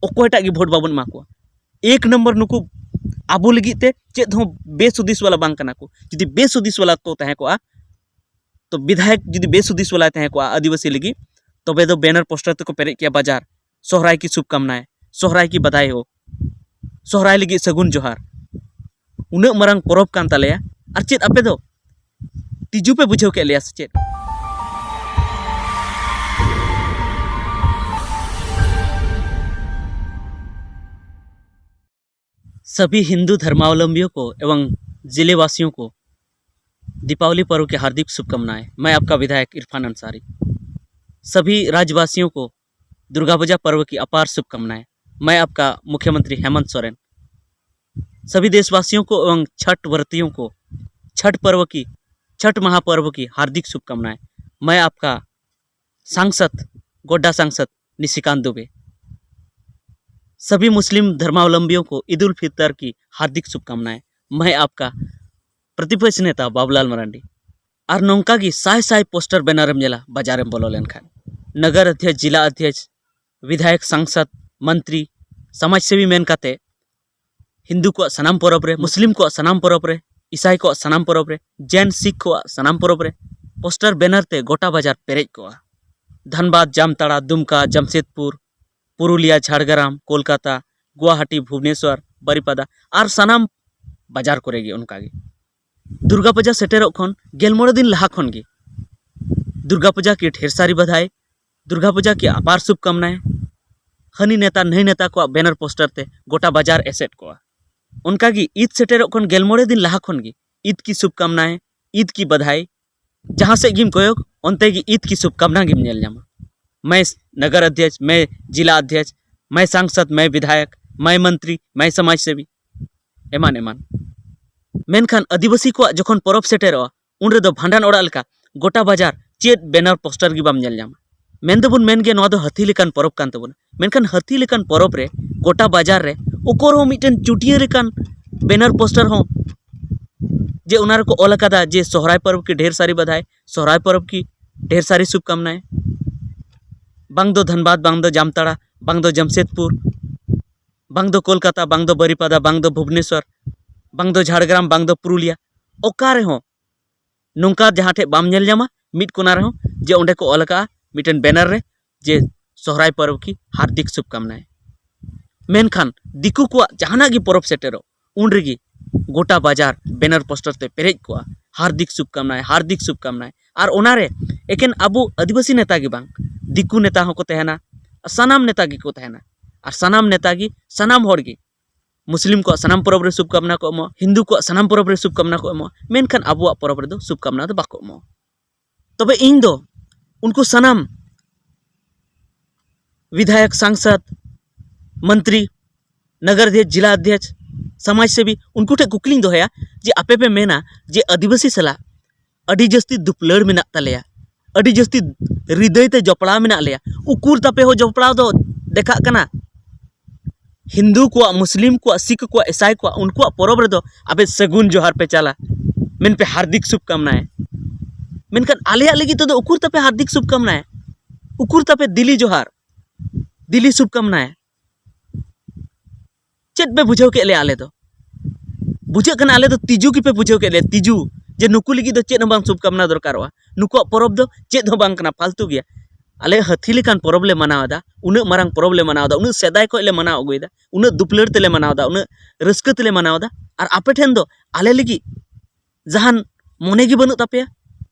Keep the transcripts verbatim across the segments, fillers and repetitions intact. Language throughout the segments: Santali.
ᱚᱠᱚᱭᱴᱟᱜ ᱜᱮ ᱵᱷᱳᱴ ᱵᱟᱵᱚᱱ ᱮᱢᱟ ᱠᱚᱣᱟ᱾ ᱮᱠ ᱱᱚᱢᱵᱚᱨ ᱱᱩᱠᱩ ᱟᱵᱚ ᱞᱟᱹᱜᱤᱫ ᱛᱮ ᱪᱮᱫ ᱦᱚᱸ ᱵᱮᱥ ᱦᱩᱫᱤᱥ ᱵᱟᱞᱟ ᱵᱟᱝ ᱠᱟᱱᱟ ᱠᱚ᱾ ᱡᱩᱫᱤ ᱵᱮᱥ ᱦᱩᱫᱤᱥ ᱵᱟᱞᱟ ᱠᱚ ᱛᱟᱦᱮᱸ ᱠᱚᱜᱼᱟ, ᱛᱚ ᱵᱤᱫᱷᱟᱭᱚᱠ ᱡᱩᱫᱤ ᱵᱮᱥ ᱦᱩᱫᱤᱥ ᱵᱟᱞᱟᱭ ᱛᱟᱦᱮᱸ ᱠᱚᱜᱼᱟ ᱟᱹᱫᱤᱵᱟᱹᱥᱤ ᱞᱟᱹᱜᱤᱫ, ᱛᱚᱵᱮ ᱫᱚ ᱵᱮᱱᱟᱨ ᱯᱳᱥᱴᱟᱨ ᱛᱮᱠᱚ ᱯᱮᱨᱮᱡ ᱠᱮᱭᱟ ᱵᱟᱡᱟᱨ, "ᱥᱚᱦᱨᱟᱭ ᱠᱤ ᱥᱩᱵᱷᱠᱟᱢᱱᱟᱭ, ᱥᱚᱦᱨᱟᱭ ᱠᱤ ᱵᱟᱫᱷᱟᱭ ᱦᱳ, ᱥᱚᱦᱨᱟᱭ ᱞᱟᱹᱜᱤᱫ ᱥᱟᱹᱜᱩᱱ ᱡᱚᱦᱟᱨ"᱾ ᱩᱱᱟᱹᱜ ᱢᱟᱨᱟᱝ ᱯᱚᱨᱚᱵᱽ ᱠᱟᱱ ᱛᱟᱞᱮᱭᱟ, ᱟᱨ ᱪᱮᱫ ᱟᱯᱮ ᱫᱚ ᱛᱤᱡᱩ ᱯᱮ ᱵᱩᱡᱷᱟᱹᱣ ᱠᱮᱫ ᱞᱮᱭᱟ ᱥᱮ ᱪᱮᱫ? सभी हिंदू धर्मावलंबियों को एवं जिले वासियों को दीपावली पर्व की हार्दिक शुभकामनाएं। मैं आपका विधायक इरफान अंसारी। सभी राज्यवासियों को दुर्गा पूजा पर्व की अपार शुभकामनाएं। मैं आपका मुख्यमंत्री हेमंत सोरेन। सभी देशवासियों को एवं छठ व्रतियों को छठ पर्व की, छठ महापर्व की हार्दिक शुभकामनाएं। मैं आपका सांसद, गोड्डा सांसद निशिकांत दुबे। सभी मुस्लिम धर्मावलंबियों को ईद उल फितर की हार्दिक शुभकामनाएं। मैं आपका प्रतिपक्ष नेता बाबूलाल मरांडी। ᱟᱨ ᱱᱚᱝᱠᱟ ᱜᱮ ᱥᱟᱭ ᱥᱟᱭ ᱯᱳᱥᱴᱟᱨ ᱵᱮᱱᱟᱨᱮᱢ ᱧᱮᱞᱟ ᱵᱟᱡᱟᱨᱮᱢ ᱵᱚᱞᱚ ᱞᱮᱱᱠᱷᱟᱱ᱾ ᱱᱚᱜᱚᱨ ᱚᱫᱷᱭᱚᱠᱥ, ᱡᱤᱞᱟ ᱚᱫᱷᱭᱚᱠᱥ, ᱵᱤᱫᱷᱟᱭᱚᱠ, ᱥᱟᱝᱥᱚᱫ, ᱢᱚᱱᱛᱨᱤ, ᱥᱚᱢᱟᱡᱽ ᱥᱮᱵᱤ ᱢᱮᱱ ᱠᱟᱛᱮ ᱦᱤᱱᱫᱩ ᱠᱚᱣᱟᱜ ᱥᱟᱱᱟᱢ ᱯᱚᱨᱚᱵᱽ ᱨᱮ, ᱢᱩᱥᱞᱤᱢ ᱠᱚᱣᱟᱜ ᱥᱟᱱᱟᱢ ᱯᱚᱨᱚᱵᱽ ᱨᱮ, ᱤᱥᱟᱭ ᱠᱚᱣᱟᱜ ᱥᱟᱱᱟᱢ ᱯᱚᱨᱚᱵᱽ ᱨᱮ, ᱡᱮᱱ ᱥᱤᱠᱷ ᱠᱚᱣᱟᱜ ᱥᱟᱱᱟᱢ ᱯᱚᱨᱚᱵᱽ ᱨᱮ ᱯᱳᱥᱴᱟᱨ ᱵᱮᱱᱟᱨ ᱛᱮ ᱜᱚᱴᱟ ᱵᱟᱡᱟᱨ ᱯᱮᱨᱮᱡ ᱠᱚᱜᱼᱟ᱾ ᱫᱷᱟᱱᱵᱟᱫᱽ, ᱡᱟᱢᱛᱟᱲᱟ, ᱫᱩᱢᱠᱟ, ᱡᱟᱢᱥᱮᱫᱽᱯᱩᱨ, ᱯᱩᱨᱩᱞᱤᱭᱟ, ᱡᱷᱟᱲᱜᱨᱟᱢ, ᱠᱳᱞᱠᱟᱛᱟ, ᱜᱩᱣᱟᱦᱟᱴᱤ, ᱵᱷᱩᱵᱽᱱᱮᱥᱣᱚᱨ, ᱵᱟᱨᱤᱯᱟᱫᱟ ᱟᱨ ᱥᱟᱱᱟᱢ ᱵᱟᱡᱟᱨ ᱠᱚᱨᱮ ᱜᱮ ᱚᱱᱠᱟ ᱜᱮ᱾ ᱫᱩᱨᱜᱟ ᱯᱩᱡᱟ ᱥᱮᱴᱮᱨᱚᱜ ᱠᱷᱚᱱ ᱜᱮᱞ ᱢᱚᱬᱮ ᱫᱤᱱ ᱞᱟᱦᱟ ᱠᱷᱚᱱ ᱜᱮ ᱫᱩᱨᱜᱟ ᱯᱩᱡᱟ ᱠᱤ ᱰᱷᱮᱨ ᱥᱟᱨᱤ ᱵᱟᱫᱷᱟᱭ, ᱫᱩᱨᱜᱟ ᱯᱩᱡᱟ ᱠᱤ ᱟᱯᱟᱨ ᱥᱩᱵᱷ ᱠᱟᱢᱱᱟᱭ, ᱦᱟᱹᱱᱤ ᱱᱮᱛᱟ ᱱᱟᱹᱭ ᱱᱮᱛᱟ ᱠᱚᱣᱟᱜ ᱵᱮᱱᱟᱨ ᱯᱳᱥᱴᱟᱨ ᱛᱮ ᱜᱚᱴᱟ ᱵᱟᱡᱟᱨ ᱮᱥᱮᱫ ᱠᱚᱜᱼᱟ᱾ ᱚᱱᱠᱟ ᱜᱮ ᱤᱫ ᱥᱮᱴᱮᱨᱚᱜ ᱠᱷᱚᱱ ᱜᱮᱞ ᱢᱚᱬᱮ ᱫᱤᱱ ᱞᱟᱦᱟ ᱠᱷᱚᱱ ᱜᱮ ᱤᱫ ᱠᱤ ᱥᱩᱵᱷ ᱠᱟᱢᱱᱟᱭ, ᱤᱫ ᱠᱤ ᱵᱟᱫᱷᱟᱭ, ᱡᱟᱦᱟᱸ ᱥᱮᱫ ᱜᱮᱢ ᱠᱚᱭᱚᱜ ᱚᱱᱛᱮ ᱜᱮ ᱤᱫ ᱠᱤ ᱥᱩᱵᱷ ᱠᱟᱢᱱᱟ ᱜᱮᱢ ᱧᱮᱞ ᱧᱟᱢᱟ᱾ ᱢᱮ ᱱᱚᱜᱚᱨ ᱚᱫᱷᱭᱚᱠᱥ, ᱢᱮ ᱡᱤᱞᱟ ᱚᱫᱷᱭᱚᱠᱥ, ᱢᱮ ᱥᱟᱝᱥᱚᱫ, ᱢᱮ ᱵᱤᱫᱷᱟᱭᱚᱠ, ᱢᱮ ᱢᱚᱱᱛᱨᱤ, ᱢᱮ ᱥᱚᱢᱟᱡᱽ ᱥᱮᱵᱤ, ᱮᱢᱟᱱ ᱮᱢᱟᱱ᱾ ᱢᱮᱱᱠᱷᱟᱱ ᱟᱹᱫᱤᱵᱟᱹᱥᱤ ᱠᱚᱣᱟᱜ ᱡᱚᱠᱷᱚᱱ ᱯᱚᱨᱚᱵᱽ ᱥᱮᱴᱮᱨᱚᱜᱼᱟ, ᱩᱱ ᱨᱮᱫᱚ ᱵᱷᱟᱸᱰᱟᱱ ᱚᱲᱟᱜ ᱞᱮᱠᱟ ᱜᱚᱴᱟ ᱵᱟᱡᱟᱨ ᱪᱮᱫ ᱵᱮᱱᱟᱨ ᱯᱳᱥᱴᱟᱨ ᱜᱮ ᱵᱟᱢ ᱧᱮᱞ ᱧᱟᱢᱟ᱾ ᱢᱮᱱ ᱫᱚᱵᱚᱱ ᱢᱮᱱ ᱜᱮᱭᱟ ᱱᱚᱣᱟ ᱫᱚ ᱦᱟᱹᱛᱤ ᱞᱮᱠᱟᱱ ᱯᱚᱨᱚᱵᱽ ᱠᱟᱱ ᱛᱟᱵᱚᱱᱟ, ᱢᱮᱱᱠᱷᱟᱱ ᱦᱟᱹᱛᱤ ᱞᱮᱠᱟᱱ ᱯᱚᱨᱚᱵᱽ ᱨᱮ ᱜᱚᱴᱟ ᱵᱟᱡᱟᱨ ᱨᱮ ᱚᱠᱚᱨ ᱦᱚᱸ ᱢᱤᱫᱴᱮᱱ ᱪᱩᱴᱭᱟᱹ ᱞᱮᱠᱟᱱ ᱵᱮᱱᱟᱨ ᱯᱳᱥᱴᱟᱨ ᱦᱚᱸ ᱡᱮ ᱚᱱᱟ ᱨᱮᱠᱚ ᱚᱞ ᱟᱠᱟᱫᱟ ᱡᱮ ᱥᱚᱦᱨᱟᱭ ᱯᱚᱨᱚᱵᱽ ᱠᱤ ᱰᱷᱮᱨ ᱥᱟᱨᱤ ᱵᱟᱫᱷᱟᱭ, ᱥᱚᱦᱨᱟᱭ ᱯᱚᱨᱚᱵᱽ ᱠᱤ ᱰᱷᱮᱨ ᱥᱟᱨᱤ ᱥᱩᱵᱷ ᱠᱟᱢᱱᱟᱭ, ᱵᱟᱝ ᱫᱚ ᱫᱷᱟᱱᱵᱟᱫᱽ, ᱵᱟᱝ ᱫᱚ ᱡᱟᱢᱛᱟᱲᱟ, ᱵᱟᱝ ᱫᱚ ᱡᱟᱢᱥᱮᱫᱽᱯᱩᱨ, ᱵᱟᱝ ᱫᱚ ᱠᱳᱞᱠᱟᱛᱟ, ᱵᱟᱝ ᱫᱚ ᱵᱟᱨᱤᱯᱟᱫᱟ, ᱵᱟᱝ ᱫᱚ ᱵᱷᱩᱵᱽᱱᱮᱥᱚᱨ, ᱵᱟᱝ ᱫᱚ ᱡᱷᱟᱲᱜᱨᱟᱢ, ᱵᱟᱝ ᱫᱚ ᱯᱩᱨᱩᱞᱤᱭᱟ, ᱚᱠᱟ ᱨᱮᱦᱚᱸ ᱱᱚᱝᱠᱟ ᱡᱟᱦᱟᱸ ᱴᱷᱮᱡ ᱵᱟᱢ ᱧᱮᱞ ᱧᱟᱢᱟ ᱢᱤᱫ ᱠᱚᱱᱟ ᱨᱮᱦᱚᱸ ᱡᱮ ᱚᱸᱰᱮ ᱠᱚ ᱚᱞ ᱟᱠᱟᱫᱼᱟ ᱢᱤᱫᱴᱮᱱ ᱵᱮᱱᱟᱨ ᱨᱮ ᱡᱮ ᱥᱚᱦᱨᱟᱭ ᱯᱚᱨᱚᱵᱽ ᱠᱤ ᱦᱟᱨᱫᱤᱠ ᱥᱩᱵᱷᱠᱟᱢᱱᱟᱭ᱾ ᱢᱮᱱᱠᱷᱟᱱ ᱫᱤᱠᱩ ᱠᱚᱣᱟᱜ ᱡᱟᱦᱟᱱᱟᱜ ᱜᱮ ᱯᱚᱨᱚᱵᱽ ᱥᱮᱴᱮᱨᱚᱜ, ᱩᱱ ᱨᱮᱜᱮ ᱜᱚᱴᱟ ᱵᱟᱡᱟᱨ ᱵᱮᱱᱟᱨ ᱯᱳᱥᱴᱟᱨ ᱛᱮ ᱯᱮᱨᱮᱡ ᱠᱚᱜᱼᱟ, ᱦᱟᱨᱫᱤᱠ ᱥᱩᱵᱷᱠᱟᱢᱱᱟᱭ, ᱦᱟᱨᱫᱤᱠ ᱥᱩᱵᱷᱠᱟᱢᱱᱟᱭ᱾ ᱟᱨ ᱚᱱᱟᱨᱮ ᱮᱠᱮᱱ ᱟᱵᱚ ᱟᱹᱫᱤᱵᱟᱹᱥᱤ ᱱᱮᱛᱟ ᱜᱮ ᱵᱟᱝ, ᱫᱤᱠᱩ ᱱᱮᱛᱟ ᱦᱚᱸᱠᱚ ᱛᱟᱦᱮᱱᱟ, ᱥᱟᱱᱟᱢ ᱱᱮᱛᱟ ᱜᱮᱠᱚ ᱛᱟᱦᱮᱱᱟ᱾ ᱟᱨ ᱥᱟᱱᱟᱢ ᱱᱮᱛᱟ ᱜᱮ, ᱥᱟᱱᱟᱢ ᱦᱚᱲ ᱜᱮ ᱢᱩᱥᱞᱤᱢ ᱠᱚᱣᱟᱜ ᱥᱟᱱᱟᱢ ᱯᱚᱨᱚᱵᱽ ᱨᱮ ᱥᱩᱵᱷᱠᱟᱢᱱᱟ ᱠᱚ ᱮᱢᱚᱜᱼᱟ, ᱦᱤᱱᱫᱩ ᱠᱚᱣᱟᱜ ᱥᱟᱱᱟᱢ ᱯᱚᱨᱚᱵᱽ ᱨᱮ ᱥᱩᱵᱷᱠᱟᱢᱱᱟ ᱠᱚ ᱮᱢᱚᱜᱼᱟ, ᱢᱮᱱᱠᱷᱟᱱ ᱟᱵᱚᱣᱟᱜ ᱯᱚᱨᱚᱵᱽ ᱨᱮᱫᱚ ᱥᱩᱵᱷᱠᱟᱢᱱᱟ ᱫᱚ ᱵᱟᱠᱚ ᱮᱢᱚᱜᱼᱟ᱾ ᱛᱚᱵᱮ ᱤᱧ ᱫᱚ ᱩᱱᱠᱩ ᱥᱟᱱᱟᱢ ᱵᱤᱫᱷᱟᱭᱚᱠ, ᱥᱟᱝᱥᱚᱫ, ᱢᱚᱱᱛᱨᱤ, ᱱᱚᱜᱚᱨ ᱚᱫᱷᱭᱚᱠᱥ, ᱡᱤᱞᱟ ᱚᱫᱷᱭᱚᱠᱥ, ᱥᱚᱢᱟᱡᱽ ᱥᱮᱵᱤ, ᱩᱱᱠᱩ ᱴᱷᱮᱱ ᱠᱩᱠᱞᱤᱧ ᱫᱚᱦᱚᱭᱟ ᱡᱮ ᱟᱯᱮ ᱯᱮ ᱢᱮᱱᱟ ᱡᱮ ᱟᱹᱫᱤᱵᱟᱹᱥᱤ ᱥᱟᱞᱟᱜ ᱟᱹᱰᱤ ᱡᱟᱹᱥᱛᱤ ᱫᱩᱯᱞᱟᱹᱲ ᱢᱮᱱᱟᱜ ᱛᱟᱞᱮᱭᱟ, ᱟᱹᱰᱤ ᱡᱟᱹᱥᱛᱤ ᱦᱨᱤᱫᱟᱹᱭ ᱛᱮ ᱡᱚᱯᱲᱟᱣ ᱢᱮᱱᱟᱜ ᱞᱮᱭᱟ, ᱩᱠᱩᱨ ᱛᱟᱯᱮ ᱦᱚᱸ ᱡᱚᱯᱲᱟᱣ ᱫᱚ ᱫᱮᱠᱷᱟᱜ ᱠᱟᱱᱟ? ᱦᱤᱱᱫᱩ ᱠᱚᱣᱟᱜ, ᱢᱩᱥᱞᱤᱢ ᱠᱚᱣᱟᱜ, ᱥᱤᱠᱷ ᱠᱚᱣᱟᱜ, ᱤᱥᱟᱭ ᱠᱚᱣᱟᱜ, ᱩᱱᱠᱩᱣᱟᱜ ᱯᱚᱨᱚᱵᱽ ᱨᱮᱫᱚ ᱟᱯᱮ ᱥᱟᱹᱜᱩᱱ ᱡᱚᱦᱟᱨ ᱯᱮ ᱪᱟᱞᱟ, ᱢᱮᱱᱯᱮ ᱦᱟᱨᱫᱤᱠ ᱥᱩᱵᱷᱠᱟᱢᱱᱟᱭ᱾ ᱢᱮᱱᱠᱷᱟᱱ ᱟᱞᱮᱭᱟᱜ ᱞᱟᱹᱜᱤᱫ ᱛᱮᱫᱚ ᱩᱠᱩᱨ ᱛᱟᱯᱮ ᱦᱟᱨᱫᱤᱠ ᱥᱩᱵᱷᱠᱟᱢᱱᱟᱭ? ᱩᱠᱩᱨ ᱛᱟᱯᱮ ᱫᱤᱞᱤ ᱡᱚᱦᱟᱨ, ᱫᱤᱞᱤ ᱥᱩᱵᱷᱠᱟᱢᱱᱟᱭ? ᱪᱮᱫ ᱯᱮ ᱵᱩᱡᱷᱟᱹᱣ ᱠᱮᱫ ᱞᱮᱭᱟ ᱟᱞᱮ ᱫᱚ? ᱵᱩᱡᱷᱟᱹᱜ ᱠᱟᱱᱟ ᱟᱞᱮ ᱫᱚ ᱛᱤᱡᱩ ᱜᱮᱯᱮ ᱵᱩᱡᱷᱟᱹᱣ ᱠᱮᱫ ᱞᱮᱭᱟ, ᱛᱤᱡᱩ, ᱡᱮ ᱱᱩᱠᱩ ᱞᱟᱹᱜᱤᱫ ᱫᱚ ᱪᱮᱫ ᱦᱚᱸ ᱵᱟᱝ ᱥᱩᱵᱷᱠᱟᱢᱱᱟ ᱫᱚᱨᱠᱟᱨᱚᱜᱼᱟ, ᱱᱩᱠᱩᱣᱟᱜ ᱯᱚᱨᱚᱵᱽ ᱫᱚ ᱪᱮᱫ ᱦᱚᱸ ᱵᱟᱝ ᱠᱟᱱᱟ, ᱯᱷᱟᱞᱛᱩ ᱜᱮᱭᱟ᱾ ᱟᱞᱮ ᱦᱟᱹᱛᱤ ᱞᱮᱠᱟᱱ ᱯᱚᱨᱚᱵᱽ ᱞᱮ ᱢᱟᱱᱟᱣ ᱮᱫᱟ, ᱩᱱᱟᱹᱜ ᱢᱟᱨᱟᱝ ᱯᱚᱨᱚᱵᱽ ᱞᱮ ᱢᱟᱱᱟᱣ ᱮᱫᱟ, ᱩᱱᱟᱹᱜ ᱥᱮᱫᱟᱭ ᱠᱷᱚᱱ ᱞᱮ ᱢᱟᱱᱟᱣ ᱟᱹᱜᱩᱭᱮᱫᱟ, ᱩᱱᱟᱹᱜ ᱫᱩᱯᱞᱟᱹᱲ ᱛᱮᱞᱮ ᱢᱟᱱᱟᱣ ᱮᱫᱟ, ᱩᱱᱟᱹᱜ ᱨᱟᱹᱥᱠᱟᱹ ᱛᱮᱞᱮ ᱢᱟᱱᱟᱣ ᱮᱫᱟ, ᱟᱨ ᱟᱯᱮ ᱴᱷᱮᱱ ᱫᱚ ᱟᱞᱮ ᱞᱟᱹᱜᱤᱫ ᱡᱟᱦᱟᱱ ᱢᱚᱱᱮ ᱜᱮ ᱵᱟᱹᱱᱩᱜ ᱛᱟᱯᱮᱭᱟ?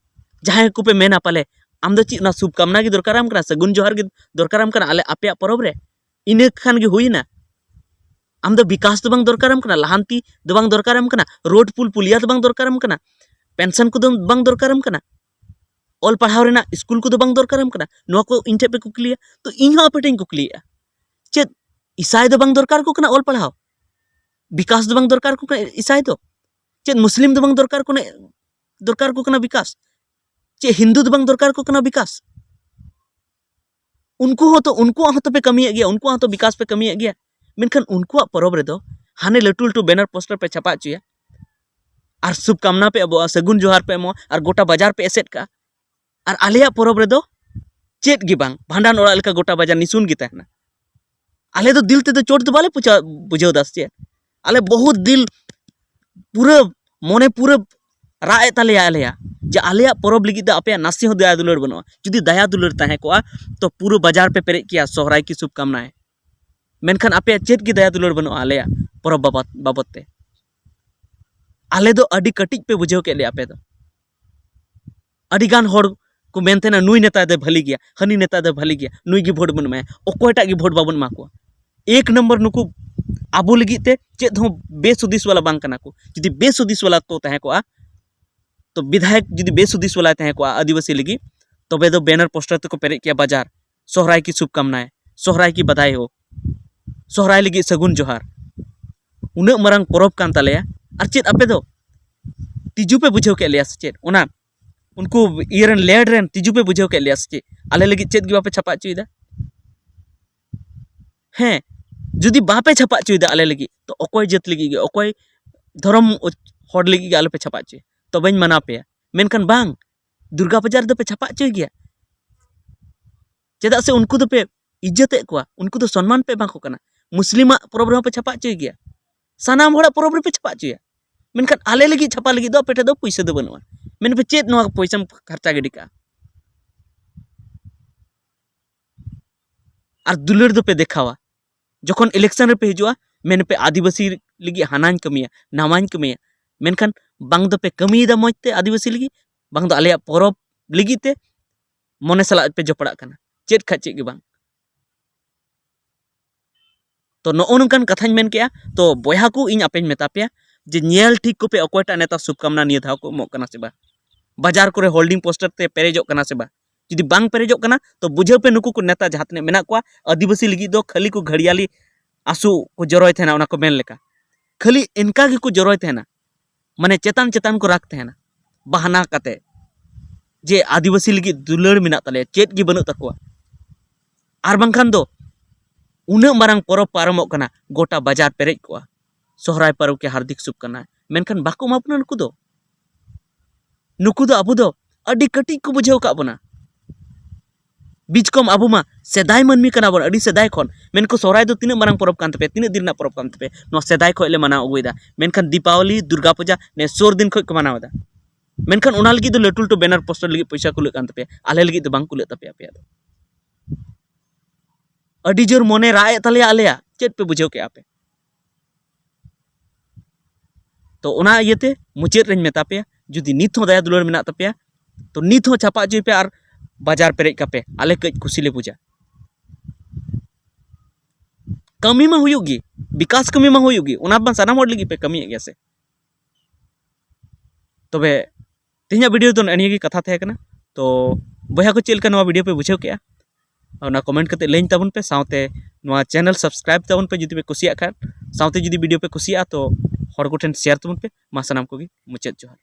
ᱡᱟᱦᱟᱸᱭ ᱠᱚᱯᱮ ᱢᱮᱱᱟ ᱯᱟᱞᱮ ᱟᱢ ᱫᱚ ᱪᱮᱫ ᱚᱱᱟ ᱥᱩᱵᱷᱠᱟᱢᱱᱟ ᱜᱮ ᱫᱚᱨᱠᱟᱨᱟᱢ ᱠᱟᱱᱟ, ᱥᱟᱹᱜᱩᱱ ᱡᱚᱦᱟᱨ ᱜᱮ ᱫᱚᱨᱠᱟᱨᱟᱢ ᱠᱟᱱᱟ ᱟᱞᱮ ᱟᱯᱮᱭᱟᱜ ᱯᱚᱨᱚᱵᱽ ᱨᱮ? ᱤᱱᱟᱹ ᱠᱷᱟᱱ ᱜᱮ ᱦᱩᱭᱱᱟ? ᱟᱢ ᱫᱚ ᱵᱤᱠᱟᱥ ᱫᱚ ᱵᱟᱝ ᱫᱚᱨᱠᱟᱨᱟᱢ ᱠᱟᱱᱟ, ᱞᱟᱦᱟᱱᱛᱤ ᱫᱚ ᱵᱟᱝ ᱫᱚᱨᱠᱟᱨᱟᱢ ᱠᱟᱱᱟ, ᱨᱳᱰ ᱯᱩᱞ ᱯᱩᱞᱤᱭᱟ ᱫᱚ ᱵᱟᱝ ᱫᱚᱨᱠᱟᱨᱟᱢ ᱠᱟᱱᱟ, ᱯᱮᱱᱥᱚᱱ ᱠᱚᱫᱚ ᱵᱟᱝ ᱫᱚᱨᱠᱟᱨᱟᱢ ᱠᱟᱱᱟ, ᱚᱞ ᱯᱟᱲᱦᱟᱣ ᱨᱮᱱᱟᱜ ᱥᱠᱩᱞ ᱠᱚᱫᱚ ᱵᱟᱝ ᱫᱚᱨᱠᱟᱨᱟᱢ ᱠᱟᱱᱟ᱾ ᱱᱚᱣᱟ ᱠᱚ ᱤᱧ ᱴᱷᱮᱱ ᱯᱮ ᱠᱩᱠᱞᱤᱭᱟ, ᱛᱚ ᱤᱧ ᱦᱚᱸ ᱟᱯᱮ ᱴᱷᱮᱱ ᱤᱧ ᱠᱩᱠᱞᱤᱭᱮᱫᱼᱟ, ᱪᱮᱫ ᱤᱥᱟᱭ ᱫᱚ ᱵᱟᱝ ᱫᱚᱨᱠᱟᱨ ᱠᱚ ᱠᱟᱱᱟ ᱚᱞ ᱯᱟᱲᱦᱟᱣ? ᱵᱤᱠᱟᱥ ᱫᱚ ᱵᱟᱝ ᱫᱚᱨᱠᱟᱨ ᱠᱚ ᱠᱟᱱᱟ ᱤᱥᱟᱭ ᱫᱚ? ᱪᱮᱫ ᱢᱩᱥᱞᱤᱢ ᱫᱚ ᱵᱟᱝ ᱫᱚᱨᱠᱟᱨ ᱠᱚ ᱠᱟᱱᱟ, ᱫᱚᱨᱠᱟᱨ ᱠᱚ ᱠᱟᱱᱟ ᱵᱤᱠᱟᱥ? ᱪᱮᱫ ᱦᱤᱱᱫᱩ ᱫᱚ ᱵᱟᱝ ᱫᱚᱨᱠᱟᱨ ᱠᱚ ᱠᱟᱱᱟ ᱵᱤᱠᱟᱥ? ᱩᱱᱠᱩ ᱦᱚᱸᱛᱚ, ᱩᱱᱠᱩᱣᱟᱜ ᱦᱚᱸᱛᱚ ᱯᱮ ᱠᱟᱹᱢᱤᱭᱮᱫ ᱜᱮᱭᱟ, ᱩᱱᱠᱩᱣᱟᱜ ᱦᱚᱸᱛᱚ ᱵᱤᱠᱟᱥ ᱯᱮ ᱠᱟᱹᱢᱤᱭᱮᱫ ᱜᱮᱭᱟ, ᱢᱮᱱᱠᱷᱟᱱ ᱩᱱᱠᱩᱣᱟᱜ ᱯᱚᱨᱚᱵᱽ ᱨᱮᱫᱚ ᱦᱟᱱᱮ ᱞᱟᱹᱴᱩ ᱞᱟᱹᱴᱩ ᱵᱮᱱᱟᱨ ᱯᱳᱥᱴᱟᱨ ᱯᱮ ᱪᱷᱟᱯᱟ ᱦᱚᱪᱚᱭᱟ ᱟᱨ ᱥᱩᱵᱷᱠᱟᱢᱱᱟ ᱯᱮ ᱮᱢᱚᱜᱼᱟ, ᱥᱟᱹᱜᱩᱱ ᱡᱚᱦᱟᱨ ᱯᱮ ᱮᱢᱚᱜᱼᱟ ᱟᱨ ᱜᱚᱴᱟ ᱵᱟᱡᱟᱨ ᱯᱮ ᱮᱥᱮᱫ ᱠᱟᱜᱼᱟ᱾ ᱟᱨ ᱟᱞᱮᱭᱟᱜ ᱯᱚᱨᱚᱵᱽ ᱨᱮᱫᱚ ᱪᱮᱫ ᱜᱮ ᱵᱟᱝ, ᱵᱷᱟᱸᱰᱟᱱ ᱚᱲᱟᱜ ᱞᱮᱠᱟ ᱜᱚᱴᱟ ᱵᱟᱡᱟᱨ ᱱᱤᱥᱩᱱ ᱜᱮ ᱛᱟᱦᱮᱱᱟ᱾ ᱟᱞᱮ ᱫᱚ ᱫᱤᱞ ᱛᱮᱫᱚ ᱪᱳᱴ ᱫᱚ ᱵᱟᱞᱮ ᱯᱩᱪᱟ-, ᱵᱩᱡᱷᱟᱹᱣ ᱫᱟ ᱥᱮ ᱪᱮᱫ? ᱟᱞᱮ ᱵᱚᱦᱩᱛ ᱫᱤᱞ, ᱯᱩᱨᱟᱹ ᱢᱚᱱᱮ ᱯᱩᱨᱟᱹ ᱨᱟᱜ ᱮᱫ ᱛᱟᱞᱮᱭᱟ ᱟᱞᱮᱭᱟᱜ, ᱡᱮ ᱟᱞᱮᱭᱟᱜ ᱯᱚᱨᱚᱵᱽ ᱞᱟᱹᱜᱤᱫ ᱫᱚ ᱟᱯᱮᱭᱟᱜ ᱱᱟᱥᱮ ᱦᱚᱸ ᱫᱟᱭᱟ ᱫᱩᱞᱟᱹᱲ ᱵᱟᱹᱱᱩᱜᱼᱟ᱾ ᱡᱩᱫᱤ ᱫᱟᱭᱟ ᱫᱩᱞᱟᱹᱲ ᱛᱟᱦᱮᱸ ᱠᱚᱜᱼᱟ, ᱛᱚ ᱯᱩᱨᱟᱹ ᱵᱟᱡᱟᱨ ᱯᱮ ᱯᱮᱨᱮᱡ ᱠᱮᱭᱟ ᱥᱚᱦᱨᱟᱭ ᱠᱤ ᱥᱩᱵᱷ ᱠᱟᱢᱱᱟᱭ᱾ ᱢᱮᱱᱠᱷᱟᱱ ᱟᱯᱮᱭᱟᱜ ᱪᱮᱫ ᱜᱮ ᱫᱟᱭᱟ ᱫᱩᱞᱟᱹᱲ ᱵᱟᱹᱱᱩᱜᱼᱟ ᱟᱞᱮᱭᱟᱜ ᱯᱚᱨᱚᱵᱽ ᱵᱟᱵᱚᱛ, ᱵᱟᱵᱚᱛ ᱛᱮ᱾ ᱟᱞᱮ ᱫᱚ ᱟᱹᱰᱤ ᱠᱟᱹᱴᱤᱡ ᱯᱮ ᱵᱩᱡᱷᱟᱹᱣ ᱠᱮᱫ ᱞᱮᱭᱟ ᱟᱯᱮ ᱫᱚ᱾ ᱟᱹᱰᱤ ᱜᱟᱱ ᱦᱚᱲ ᱠᱚ ᱢᱮᱱ ᱛᱟᱦᱮᱱᱟ, "ᱱᱩᱭ ᱱᱮᱛᱟ ᱫᱚ ᱵᱷᱟᱹᱞᱤ ᱜᱮᱭᱟ, ᱦᱟᱹᱱᱤ ᱱᱮᱛᱟ ᱫᱚ ᱵᱷᱟᱹᱞᱤ ᱜᱮᱭᱟ, ᱱᱩᱭ ᱜᱮ ᱵᱷᱳᱴ ᱵᱚᱱ ᱮᱢᱟᱭᱟ", ᱚᱠᱚᱭᱴᱟᱜ ᱜᱮ ᱵᱷᱳᱴ ᱵᱟᱵᱚᱱ ᱮᱢᱟ ᱠᱚᱣᱟ᱾ ᱮᱠ ᱱᱚᱢᱵᱚᱨ ᱱᱩᱠᱩ ᱟᱵᱚ ᱞᱟᱹᱜᱤᱫ ᱛᱮ ᱪᱮᱫ ᱦᱚᱸ ᱵᱮᱥ ᱦᱩᱫᱤᱥ ᱵᱟᱞᱟ ᱵᱟᱝ ᱠᱟᱱᱟ ᱠᱚ᱾ ᱡᱩᱫᱤ ᱵᱮᱥ ᱦᱩᱫᱤᱥ ᱵᱟᱞᱟ ᱠᱚ ᱛᱟᱦᱮᱸ ᱠᱚᱜᱼᱟ, ᱛᱚ ᱵᱤᱫᱷᱟᱭᱚᱠ ᱡᱩᱫᱤ ᱵᱮᱥ ᱦᱩᱫᱤᱥ ᱵᱟᱞᱟᱭ ᱛᱟᱦᱮᱸ ᱠᱚᱜᱼᱟ ᱟᱹᱫᱤᱵᱟᱹᱥᱤ ᱞᱟᱹᱜᱤᱫ, ᱛᱚᱵᱮ ᱫᱚ ᱵᱮᱱᱟᱨ ᱯᱳᱥᱴᱟᱨ ᱛᱮᱠᱚ ᱯᱮᱨᱮᱡ ᱠᱮᱭᱟ ᱵᱟᱡᱟᱨ, "ᱥᱚᱦᱨᱟᱭ ᱠᱤ ᱥᱩᱵᱷ ᱠᱟᱢᱱᱟᱭ, ᱥᱚᱦᱨᱟᱭ ᱠᱤ ᱵᱟᱫᱷᱟᱭ ᱦᱳ, ᱥᱚᱦᱨᱟᱭ ᱞᱟᱹᱜᱤᱫ ᱥᱟᱹᱜᱩᱱ ᱡᱚᱦᱟᱨ, ᱩᱱᱟᱹᱜ ᱢᱟᱨᱟᱝ ᱯᱚᱨᱚᱵᱽ ᱠᱟᱱ ᱛᱟᱞᱮᱭᱟ, ᱟᱨ ᱪᱮᱫ ᱟᱯᱮ ᱫᱚ ᱛᱤᱡᱩ ᱯᱮ ᱵᱩᱡᱷᱟᱹᱣ ᱠᱮᱫ ᱞᱮᱭᱟ ᱥᱮ ᱪᱮᱫ? ᱚᱱᱟ ᱩᱱᱠᱩ ᱤᱭᱟᱹ ᱨᱮᱱ ᱞᱮᱰ ᱨᱮᱱ ᱛᱤᱡᱩ ᱯᱮ ᱵᱩᱡᱷᱟᱹᱣ ᱠᱮᱫ ᱞᱮᱭᱟ ᱥᱮ ᱪᱮᱫ? ᱟᱞᱮ ᱞᱟᱹᱜᱤᱫ ᱪᱮᱫ ᱜᱮ ᱵᱟᱯᱮ ᱪᱷᱟᱯᱟ ᱦᱚᱪᱚᱭᱮᱫᱟ?" ᱦᱮᱸ, ᱡᱩᱫᱤ ᱵᱟᱯᱮ ᱪᱷᱟᱯᱟ ᱦᱚᱪᱚᱭᱮᱫᱟ ᱟᱞᱮ ᱞᱟᱹᱜᱤᱫ, ᱛᱚ ᱚᱠᱚᱭ ᱡᱟᱹᱛ ᱞᱟᱹᱜᱤᱫ ᱜᱮ, ᱚᱠᱚᱭ ᱫᱷᱚᱨᱚᱢ ᱦᱚᱲ ᱞᱟᱹᱜᱤᱫ ᱜᱮ ᱟᱞᱚᱯᱮ ᱪᱷᱟᱯᱟ ᱦᱚᱪᱚᱭᱟ, ᱛᱚᱵᱮᱧ ᱢᱟᱱᱟᱣ ᱯᱮᱭᱟ᱾ ᱢᱮᱱᱠᱷᱟᱱ ᱵᱟᱝ, ᱫᱩᱨᱜᱟ ᱵᱟᱡᱟᱨ ᱫᱚᱯᱮ ᱪᱷᱟᱯᱟ ᱦᱚᱪᱚᱭ ᱜᱮᱭᱟ᱾ ᱪᱮᱫᱟᱜ ᱥᱮ ᱩᱱᱠᱩ ᱫᱚᱯᱮ ᱤᱡᱽᱡᱚᱛᱮᱫ ᱠᱚᱣᱟ, ᱩᱱᱠᱩ ᱫᱚ ᱥᱚᱱᱢᱟᱱ ᱯᱮ ᱮᱢᱟ ᱠᱚ ᱠᱟᱱᱟ᱾ ᱢᱩᱥᱞᱤᱢᱟᱜ ᱯᱚᱨᱚᱵᱽ ᱨᱮᱦᱚᱸ ᱯᱮ ᱪᱷᱟᱯᱟ ᱦᱚᱪᱚᱭ ᱜᱮᱭᱟ, ᱥᱟᱱᱟᱢ ᱦᱚᱲᱟᱜ ᱯᱚᱨᱚᱵᱽ ᱨᱮᱯᱮ ᱪᱷᱟᱯᱟ ᱦᱚᱪᱚᱭᱟ᱾ ᱢᱮᱱᱠᱷᱟᱱ ᱟᱞᱮ ᱞᱟᱹᱜᱤᱫ ᱪᱷᱟᱯᱟ ᱞᱟᱹᱜᱤᱫ ᱫᱚ ᱟᱯᱮ ᱴᱷᱮᱱ ᱫᱚ ᱯᱩᱭᱥᱟᱹ ᱫᱚ ᱵᱟᱹᱱᱩᱜᱼᱟ᱾ ᱢᱮᱱᱯᱮ ᱪᱮᱫ ᱱᱚᱣᱟ ᱯᱚᱭᱥᱟᱢ ᱠᱷᱚᱨᱪᱟ ᱜᱤᱰᱤ ᱠᱟᱜᱼᱟ? ᱟᱨ ᱫᱩᱞᱟᱹᱲ ᱫᱚᱯᱮ ᱫᱮᱠᱷᱟᱣᱟ᱾ ᱡᱚᱠᱷᱚᱱ ᱤᱞᱮᱠᱥᱚᱱ ᱨᱮᱯᱮ ᱦᱤᱡᱩᱜᱼᱟ, ᱢᱮᱱᱯᱮ, "ᱟᱹᱫᱤᱵᱟᱹᱥᱤ ᱞᱟᱹᱜᱤᱫ ᱦᱟᱱᱟᱧ ᱠᱟᱹᱢᱤᱭᱟ, ᱱᱟᱣᱟᱧ ᱠᱟᱹᱢᱤᱭᱟ", ᱢᱮᱱᱠᱷᱟᱱ ᱵᱟᱝ ᱫᱚᱯᱮ ᱠᱟᱹᱢᱤᱭᱮᱫᱟ ᱢᱚᱡᱽ ᱛᱮ ᱟᱹᱫᱤᱵᱟᱹᱥᱤ ᱞᱟᱹᱜᱤᱫ, ᱵᱟᱝ ᱫᱚ ᱟᱞᱮᱭᱟᱜ ᱯᱚᱨᱚᱵᱽ ᱞᱟᱹᱜᱤᱫ ᱛᱮ ᱢᱚᱱᱮ ᱥᱟᱞᱟᱜ ᱯᱮ ᱡᱚᱯᱲᱟᱜ ᱠᱟᱱᱟ, ᱪᱮᱫ ᱠᱷᱟᱡ ᱪᱮᱫ ᱜᱮ ᱵᱟᱝ᱾ ᱛᱚ ᱱᱚᱜᱼᱚ ᱱᱚᱝᱠᱟᱱ ᱠᱟᱛᱷᱟᱧ ᱢᱮᱱ ᱠᱮᱜᱼᱟ᱾ ᱛᱚ ᱵᱚᱭᱦᱟ ᱠᱚ, ᱤᱧ ᱟᱯᱮᱧ ᱢᱮᱛᱟ ᱯᱮᱭᱟ ᱡᱮ ᱧᱮᱞ ᱴᱷᱤᱠ ᱠᱚᱯᱮ ᱚᱠᱚᱭᱴᱟᱜ ᱱᱮᱛᱟ ᱥᱩᱵᱷᱠᱟᱢᱱᱟ ᱱᱤᱭᱟᱹ ᱫᱷᱟᱣ ᱠᱚ ᱮᱢᱚᱜ ᱠᱟᱱᱟ ᱥᱮ ᱵᱟᱝ, ᱵᱟᱡᱟᱨ ᱠᱚᱨᱮ ᱦᱳᱞᱰᱤᱝ ᱯᱳᱥᱴᱟᱨ ᱛᱮ ᱯᱮᱨᱮᱡᱚᱜ ᱠᱟᱱᱟ ᱥᱮ ᱵᱟᱝ᱾ ᱡᱩᱫᱤ ᱵᱟᱝ ᱯᱮᱨᱮᱡᱚᱜ ᱠᱟᱱᱟ, ᱛᱚ ᱵᱩᱡᱷᱟᱹᱣ ᱯᱮ ᱱᱩᱠᱩ ᱠᱚ ᱱᱮᱛᱟ ᱡᱟᱦᱟᱸ ᱛᱤᱱᱟᱹᱜ ᱢᱮᱱᱟᱜ ᱠᱚᱣᱟ, ᱟᱹᱫᱤᱵᱟᱹᱥᱤ ᱞᱟᱹᱜᱤᱫ ᱫᱚ ᱠᱷᱟᱹᱞᱤ ᱠᱚ ᱜᱷᱟᱹᱲᱤᱭᱟᱹᱞᱤ ᱟᱸᱥᱩ ᱠᱚ ᱡᱚᱨᱚᱭ ᱛᱟᱦᱮᱱᱟ, ᱚᱱᱟ ᱠᱚ ᱢᱮᱱ ᱞᱮᱠᱟ᱾ ᱠᱷᱟᱹᱞᱤ ᱤᱱᱠᱟ ᱜᱮᱠᱚ ᱡᱚᱨᱚᱭ ᱛᱟᱦᱮᱱᱟ, ᱢᱟᱱᱮ ᱪᱮᱛᱟᱱ ᱪᱮᱛᱟᱱ ᱠᱚ ᱨᱟᱜᱽ ᱛᱟᱦᱮᱱᱟ ᱵᱟᱦᱟᱱᱟ ᱠᱟᱛᱮ ᱡᱮ ᱟᱹᱫᱤᱵᱟᱹᱥᱤ ᱞᱟᱹᱜᱤᱫ ᱫᱩᱞᱟᱹᱲ ᱢᱮᱱᱟᱜ ᱛᱟᱞᱮᱭᱟ, ᱪᱮᱫ ᱜᱮ ᱵᱟᱹᱱᱩᱜ ᱛᱟᱠᱚᱣᱟ᱾ ᱟᱨ ᱵᱟᱝᱠᱷᱟᱱ ᱫᱚ ᱩᱱᱟᱹᱜ ᱢᱟᱨᱟᱝ ᱯᱚᱨᱚᱵᱽ ᱯᱟᱨᱚᱢᱚᱜ ᱠᱟᱱᱟ, ᱜᱚᱴᱟ ᱵᱟᱡᱟᱨ ᱯᱮᱨᱮᱡ ᱠᱚᱜᱼᱟ, "ᱥᱚᱦᱨᱟᱭ ᱯᱚᱨᱚᱵᱽ ᱠᱮ ᱦᱟᱨᱫᱤᱠ ᱥᱩᱵᱷᱠᱟᱢᱱᱟ", ᱢᱮᱱᱠᱷᱟᱱ ᱵᱟᱠᱚ ᱮᱢᱟ ᱵᱚᱱᱟ ᱱᱩᱠᱩ ᱫᱚ᱾ ᱱᱩᱠᱩ ᱫᱚ ᱟᱵᱚ ᱫᱚ ᱟᱹᱰᱤ ᱠᱟᱹᱴᱤᱡ ᱠᱚ ᱵᱩᱡᱷᱟᱹᱣ ᱟᱠᱟᱫ ᱵᱚᱱᱟ᱾ ᱵᱤᱪᱠᱚᱢ ᱟᱵᱚ ᱢᱟ ᱥᱮᱫᱟᱭ ᱢᱟᱹᱱᱢᱤ ᱠᱟᱱᱟ ᱵᱚᱱ, ᱟᱹᱰᱤ ᱥᱮᱫᱟᱭ ᱠᱷᱚᱱ᱾ ᱢᱮᱱᱠᱚ ᱥᱚᱦᱨᱟᱭ ᱫᱚ ᱛᱤᱱᱟᱹᱜ ᱢᱟᱨᱟᱝ ᱯᱚᱨᱚᱵᱽ ᱠᱟᱱ ᱛᱟᱯᱮᱭᱟ, ᱛᱤᱱᱟᱹᱜ ᱫᱤᱱ ᱨᱮᱱᱟᱜ ᱯᱚᱨᱚᱵᱽ ᱠᱟᱱ ᱛᱟᱯᱮᱭᱟ? ᱱᱚᱣᱟ ᱥᱮᱫᱟᱭ ᱠᱷᱚᱱ ᱞᱮ ᱢᱟᱱᱟᱣ ᱟᱹᱜᱩᱭᱮᱫᱟ᱾ ᱢᱮᱱᱠᱷᱟᱱ ᱫᱤᱯᱟᱵᱚᱞᱤ, ᱫᱩᱨᱜᱟ ᱯᱩᱡᱟ ᱱᱮ ᱥᱩᱨ ᱫᱤᱱ ᱠᱷᱚᱱ ᱠᱚ ᱢᱟᱱᱟᱣ ᱮᱫᱟ᱾ ᱢᱮᱱᱠᱷᱟᱱ ᱚᱱᱟ ᱞᱟᱹᱜᱤᱫ ᱫᱚ ᱞᱟᱹᱴᱩ ᱞᱟᱹᱴᱩ banner poster ᱞᱟᱹᱜᱤᱫ ᱯᱚᱭᱥᱟ ᱠᱩᱞᱟᱹᱜ ᱠᱟᱱ ᱛᱟᱯᱮᱭᱟ, ᱟᱞᱮ ᱞᱟᱹᱜᱤᱫ ᱫᱚ ᱵᱟᱝ ᱠᱩᱞᱟᱹᱜ ᱛᱟᱯᱮᱭᱟ ᱟᱯᱮᱭᱟᱜ ᱫᱚ᱾ ᱟᱹᱰᱤ ᱡᱳᱨ ᱢᱚᱱᱮ ᱨᱟᱜ ᱮᱫ ᱛᱟᱞᱮᱭᱟ ᱟᱞᱮᱭᱟᱜ, ᱪᱮᱫ ᱯᱮ ᱵᱩᱡᱷᱟᱹᱣ ᱠᱮᱜᱼᱟ ᱯᱮ? ᱛᱚ ᱚᱱᱟ ᱤᱭᱟᱹᱛᱮ ᱢᱩᱪᱟᱹᱫ ᱨᱮᱧ ᱢᱮᱛᱟ ᱯᱮᱭᱟ, ᱡᱩᱫᱤ ᱱᱤᱛ ᱦᱚᱸ ᱫᱟᱭᱟ ᱫᱩᱞᱟᱹᱲ ᱢᱮᱱᱟᱜ ᱛᱟᱯᱮᱭᱟ, ᱛᱚ ᱱᱤᱛ ᱦᱚᱸ ᱪᱷᱟᱯᱟ ᱦᱚᱪᱚᱭ ᱯᱮ ᱟᱨ ᱵᱟᱡᱟᱨ ᱯᱮᱨᱮᱡ ᱠᱟᱯᱮ, ᱟᱞᱮ ᱠᱟᱹᱡ ᱠᱩᱥᱤ ᱞᱮ ᱵᱩᱡᱟ᱾ ᱠᱟᱹᱢᱤ ᱢᱟ ᱦᱩᱭᱩᱜ ᱜᱮ, ᱵᱤᱠᱟᱥ ᱠᱟᱹᱢᱤ ᱢᱟ ᱦᱩᱭᱩᱜ ᱜᱮ, ᱚᱱᱟ ᱢᱟ ᱥᱟᱱᱟᱢ ᱦᱚᱲ ᱞᱟᱹᱜᱤᱫ ᱯᱮ ᱠᱟᱹᱢᱤᱭᱮᱫ ᱜᱮᱭᱟ ᱥᱮ᱾ ᱛᱚᱵᱮ ᱛᱮᱦᱮᱧᱟᱜ video ᱫᱚ ᱱᱮᱜᱼᱮ ᱱᱤᱭᱟᱹ ᱜᱮ ᱠᱟᱛᱷᱟ ᱛᱟᱦᱮᱸ ᱠᱟᱱᱟ᱾ ᱛᱚ ᱵᱚᱭᱦᱟ ᱠᱚ, ᱪᱮᱫ ᱞᱮᱠᱟ ᱱᱚᱣᱟ video ᱯᱮ ᱵᱩᱡᱷᱟᱹᱣ ᱠᱮᱜᱼᱟ? ᱚᱱᱟ comment ᱠᱟᱛᱮ ᱞᱟᱹᱭᱟᱹᱧ ᱛᱟᱵᱚᱱ ᱯᱮ, ᱥᱟᱶᱛᱮ ᱱᱚᱣᱟ channel subscribe ᱛᱟᱵᱚᱱ ᱯᱮ ᱡᱩᱫᱤ ᱯᱮ ᱠᱩᱥᱤᱭᱟᱜ ᱠᱷᱟᱱ, ᱥᱟᱶᱛᱮ ᱡᱩᱫᱤ video ᱯᱮ ᱠᱩᱥᱤᱭᱟᱜᱼᱟ ᱛᱚ ᱦᱚᱲ ᱠᱚᱴᱷᱮᱱ share ᱛᱟᱵᱚᱱ ᱯᱮ᱾ ᱢᱟ ᱥᱟᱱᱟᱢ ᱠᱚᱜᱮ ᱢᱩᱪᱟᱹᱫ ᱡᱚᱦᱟᱨ᱾